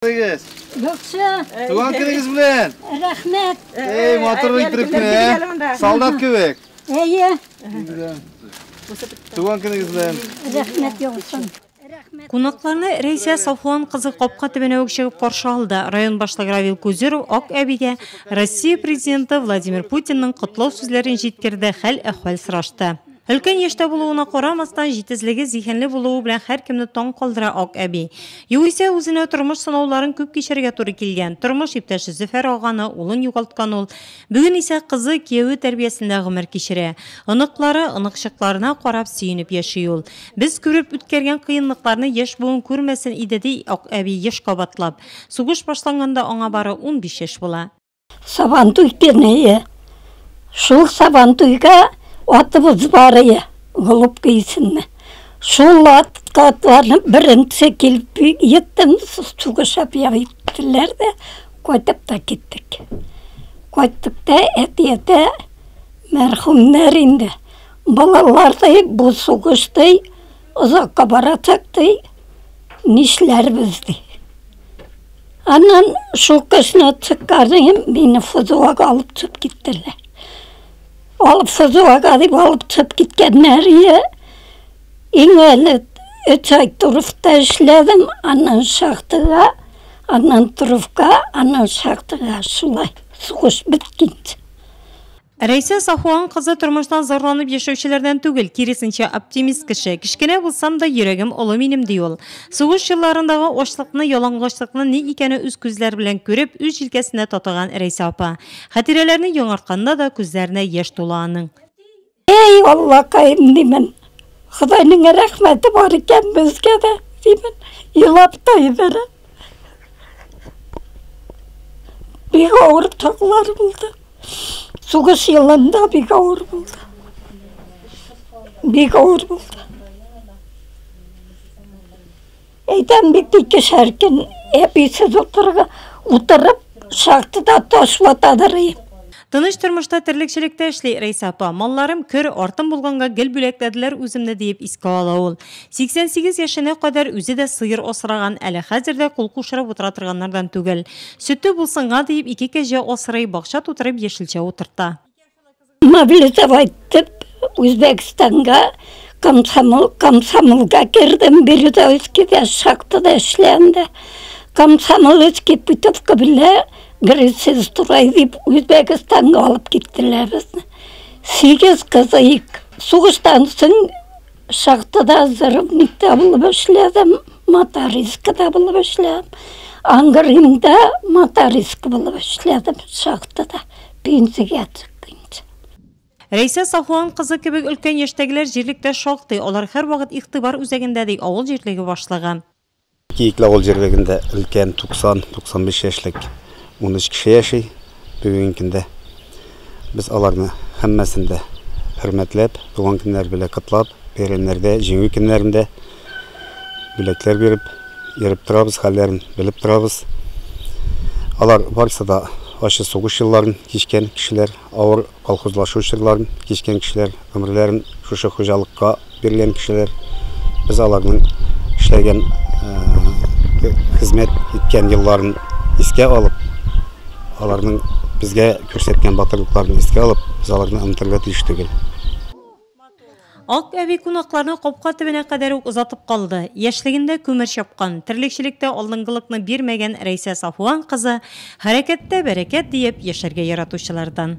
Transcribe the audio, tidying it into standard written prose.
Яхшы. Туган көнегез белән. Рәхмәт. Эй, матур иттереп кенә. Солдат кебек. Әйе. Туган көнегез белән. Рәхмәт яусын. Кунакларны Рәйсә Сафуан кызы капка төбенә үк чыгып каршы алды. Район башлыгы Равил Кузюров Ак әбигә Россия Президенты Владимир Путинның котлау сүзләрен җиткерде, хәл-әхвәл сорашты. Өлкән яшьтә булуына карамастан, җитезлеге, зиһенле булуы белән һәркемне таң калдыра Ак әби. Югыйсә, үзенә тормыш сынауларын күп кичәргә туры килгән. Тормыш иптәше Зөфәр аганы, улын югалткан ул. Бүген исә кызы, кияве тәрбиясендә гомер кичерә. Оныклары, оныкчыкларына карап сөенеп яши ул. Без күреп үткәргән кыенлыкларны яшь буын күрмәсен иде, ди Ак әби еш кабатлап. Сугыш башланганда аңа бары 15 яшь була. Сабантуй көне, шул Сабантуйга атыбыз бар ие, Голубка исемле. Шул атка атланып беренче килеп җиттем, сугыш объявить иттеләр дә, кайтып та киттек. Кайттык та, әти-әтә мәрхүмнәр инде. Балалар ди, бу сугыш ди, озакка барачак ди, нишләрбез ди. Аннан шул кышны чыккан мине ФЗОга алып чыгып киттеләр. Алып ФЗОга дип алып чыгып киткәннәр. Иң әле 3 ай торфта эшләдем, аннан шахтага, аннан торфка, аннан шахтага шулай. Сугыш беткәнче. Рәйсә Сафуан кызы тормыштан зарланып яшәүчеләрдән түгел, киресенчә, оптимист кеше. Кечкенә булсам да, йөрәгем олы минем, ди ул. Сугыш елларындагы ачлыкны, ялангачлыкны ни икәне үз күзләре белән күреп, үз җилкәсендә татыган Рәйсә апа. Хатирәләрне яңартканда да күзләренә яшь тула аның. Әй, Аллакаем, димен. Ходайның рәхмәте бар икән безгә дә, димен. Елап та җибәрәм. Бик авыр чаклар булды. Сугыш елында бик авыр булды. Бик авыр булды. Әйтәм бит, икешәр көн әбисез утырга, утырып, шахтада таш ватадыр. Тыныч тормышта терлекчелектә эшли Рәйсә апа. Малларым көр, артым булганга гел бүләкләделәр үземне, диеп искә ала ул. 88 яшенә кадәр үзе дә сыер асраган, әле хәзер дә кул кушырып утыра торганнардан түгел. Сөте булсынга диеп ике кәҗә асрый, бакча тутырып яшелчә утырта. Мобилизовать итеп Үзбәкстанга комсомол, комсомолга кердем, Березовскийда шахтада эшләдем. Комсомольский путевка белән Грицестрой дип Үзбәкстанга алып киттеләр безне. Сигез кыз. Сугыштан соң шахтада взрывникта булып эшләдем, мотористкада булып эшләдем. Ангринда мотористка булып эшләдем шахтада. Пенсиягә чыкканчы. Рәйсә Сафуан кызы кебек өлкән яшьтәгеләр җирлектә шактый, алар һәрвакыт игътибар үзәгендә, ди авыл җирлеге башлыгы. Киекле авыл җирлегендә өлкән 90-95 яшьлек 13 кеше яши бүгенге көндә. Без аларны һәммәсен дә хөрмәтләп, туган көннәр белән котлап, бәйрәмнәрдә, җиңү көннәрендә бүләкләр биреп, йөреп торабыз, хәлләрен белеп торабыз. Алар барысы да ачы сугыш елларын кичкән кешеләр, авыр колхозлашу чорларын кичкән кешеләр, гомерләрен шушы хуҗалыкка биргән кешеләр. Без аларның эшләгән, хезмәт иткән елларын искә алып, аларның безгә күрсәткән батырлыкларын искә алып, без аларны онытырга тиеш түгел. Ак әби кунакларны капка төбенә кадәр үк озатып калды. Яшьлегендә күмер чапкан, терлекчелектә алдынгылыкны бирмәгән Рәйсә Сафуан кызы хәрәкәттә бәрәкәт диеп яшәргә яратучылардан.